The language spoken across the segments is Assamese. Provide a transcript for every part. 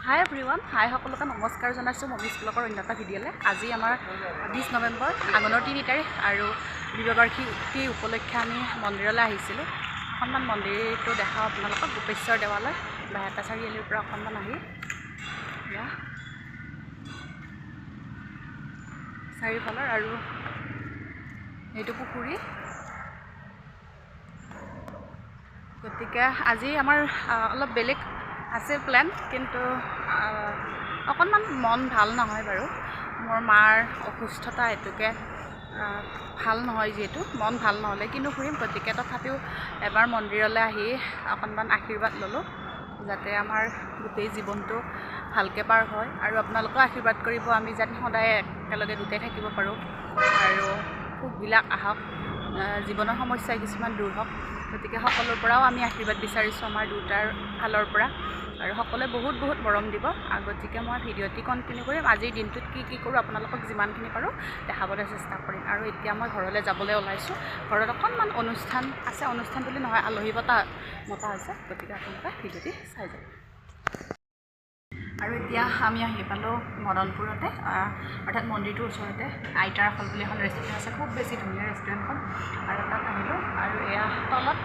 হাই এভৰিৱান, হাই সকলোকে নমস্কাৰ জনাইছোঁ মমিজ ব্লগৰ অন্য এটা ভিডিঅ'লৈ। আজি আমাৰ 20 নৱেম্বৰ, আঘোণৰ 3 তাৰিখ আৰু বিবাহবাৰ্ষিকী উপলক্ষে আমি মন্দিৰলৈ আহিছিলোঁ। অকণমান মন্দিৰটো দেখাওঁ আপোনালোকক, গোপেশ্বৰ দেৱালয়, বাইহাটা চাৰিআলিৰ পৰা অকণমান আহি এয়া চাৰিওফালৰ আৰু এইটো পুখুৰী। গতিকে আজি আমাৰ অলপ বেলেগ আছিল প্লেন, কিন্তু অকণমান মন ভাল নহয় বাৰু। মোৰ মাৰ অসুস্থতা হেতুকে ভাল নহয়, যিহেতু মন ভাল নহ'লে কিনো ফুৰিম। গতিকে তথাপিও এবাৰ মন্দিৰলৈ আহি অকণমান আশীৰ্বাদ ল'লোঁ, যাতে আমাৰ গোটেই জীৱনটো ভালকৈ পাৰ হয় আৰু আপোনালোকেও আশীৰ্বাদ কৰিব, আমি যাতে সদায় একেলগে দুটাই থাকিব পাৰোঁ আৰু সুখবিলাক আহক, জীৱনৰ সমস্যা কিছুমান দূৰ হওক। গতিকে সকলোৰ পৰাও আমি আশীৰ্বাদ বিচাৰিছোঁ আমাৰ দুটাৰ ফালৰ পৰা, আৰু সকলোৱে বহুত বহুত মৰম দিব। গতিকে মই ভিডিঅ'টি কণ্টিনিউ কৰিম। আজিৰ দিনটোত কি কি কৰোঁ আপোনালোকক যিমানখিনি পাৰোঁ দেখাবলৈ চেষ্টা কৰিম। আৰু এতিয়া মই ঘৰলৈ যাবলৈ ওলাইছোঁ। ঘৰত অকণমান অনুষ্ঠান আছে, অনুষ্ঠান বুলি নহয়, আলহী মতা হৈছে। গতিকে আপোনালোকে ভিডিঅ'টি চাই যাব। আৰু এতিয়া আমি আহি পালোঁ মদনপুৰতে, অৰ্থাৎ মন্দিৰটোৰ ওচৰতে আইতাৰ আখল বুলি এখন ৰেষ্টুৰেণ্ট আছে, খুব বেছি ধুনীয়া ৰেষ্টুৰেণ্টখন। আৰু তাত আহিলোঁ। আৰু এয়া তলত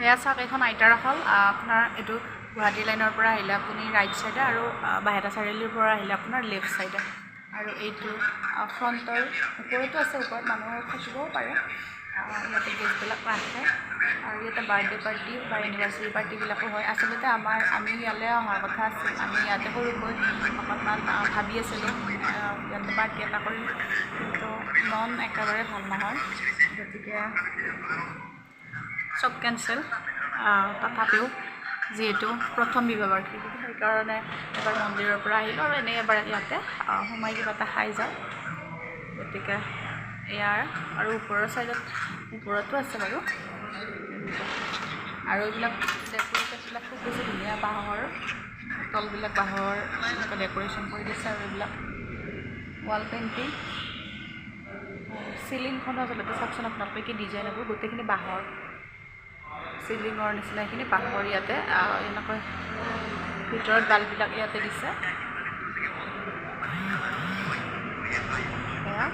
এয়া চাওক, এইখন আইতাৰ আখল। আপোনাৰ এইটো গুৱাহাটী লাইনৰ পৰা আহিলে আপুনি ৰাইট ছাইডে, আৰু বাইহাটা চাৰিআলিৰ পৰা আহিলে আপোনাৰ লেফ্ট ছাইডে। আৰু এইটো ফ্ৰণ্টৰ ওপৰতো আছে, ওপৰত মানুহ থাকিবও পাৰে। ইয়াতে গেষ্টবিলাক ৰাখে আৰু ইয়াতে বাৰ্থডে পাৰ্টি বা এনিভাৰ্চাৰী পাৰ্টিবিলাকো হয়। আচলতে আমি ইয়ালৈ অহাৰ কথা আছিল, আমি ইয়াতে সৰুকৈ অকণমান ভাবি আছিলোঁ ইয়াতে পাৰ্টি এটা কৰিম, কিন্তু মন একেবাৰে ভাল নহয়, গতিকে চব কেঞ্চেল। তথাপিও যিহেতু প্ৰথম বিবাহবাৰ্ষিকী, সেইকাৰণে এবাৰ মন্দিৰৰ পৰা আহিলোঁ আৰু এনেই এবাৰ ইয়াতে সোমাই কিবা এটা খাই যাওঁ। গতিকে ইয়াৰ আৰু ওপৰৰ ছাইডত, ওপৰতো আছে বাৰু। আৰু এইবিলাক ডেক'ৰেশ্যনবিলাক খুব বেছি ধুনীয়া, বাঁহৰ তলবিলাক বাঁহৰ এনেকৈ ডেক'ৰেশ্যন কৰি দিছে। আৰু এইবিলাক ৱাল পেইণ্টিং, চিলিংখনো আচলতে চাওকচোন আপোনালোকে কি ডিজাইন হ'ব, গোটেইখিনি বাঁহৰ চিলিঙৰ নিচিনা এইখিনি বাঁহৰ। ইয়াতে এনেকৈ ভিতৰত বাল্ববিলাক ইয়াতে দিছে। এয়া